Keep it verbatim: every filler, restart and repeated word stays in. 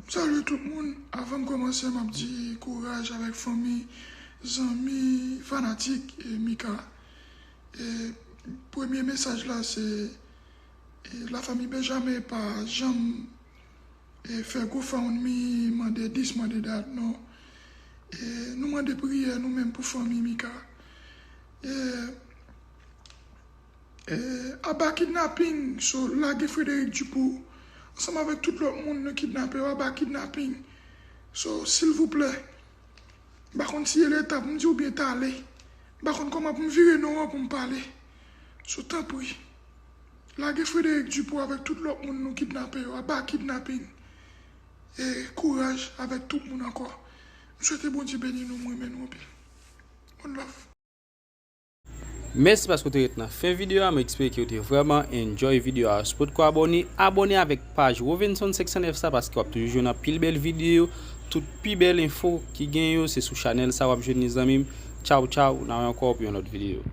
Salut tout moun. Avan m kòmanse, m ap di kouraj avèk fanmi, zanmi, fanatik e Mika. E premye mesaj la se e lafanmi Benjamin pa janm e fè GoFundMe, mande dis, mande dat, non. E nou mande priyè nou menm pou fanmi Mika. E E, aba kidnaping, so lage Frederick Dupou ansanm avèk tout lòt moun nou kidnape yo, aba kidnaping. So, silvouplè, m pa konn si e leta pou m di oubyen tale. M pa konn kòman pou m vire non an pou m pale. So, tanpri, lage Frederick Dupou avèk tout lòt moun nou kidnape yo, aba kidnaping. E kouraj avèk tout moun ankò. M swete Bondye beni nou, m renmen nou anpil. One love. Mèsi paske w te ret nan fen videyo a, mwen espere ke w te vrèman enjoy videyo a. Si w potko abòne, abòne avèk paj Rovenson senk san nèf sa paske w ap toujou jwenn anpil bèl videyo. Tout pi bèl enfo ki gen yo se sou chanèl sa w ap jwenn li zanmi m. Tchaw tchaw, n a wè ankò pou yon lòt videyo.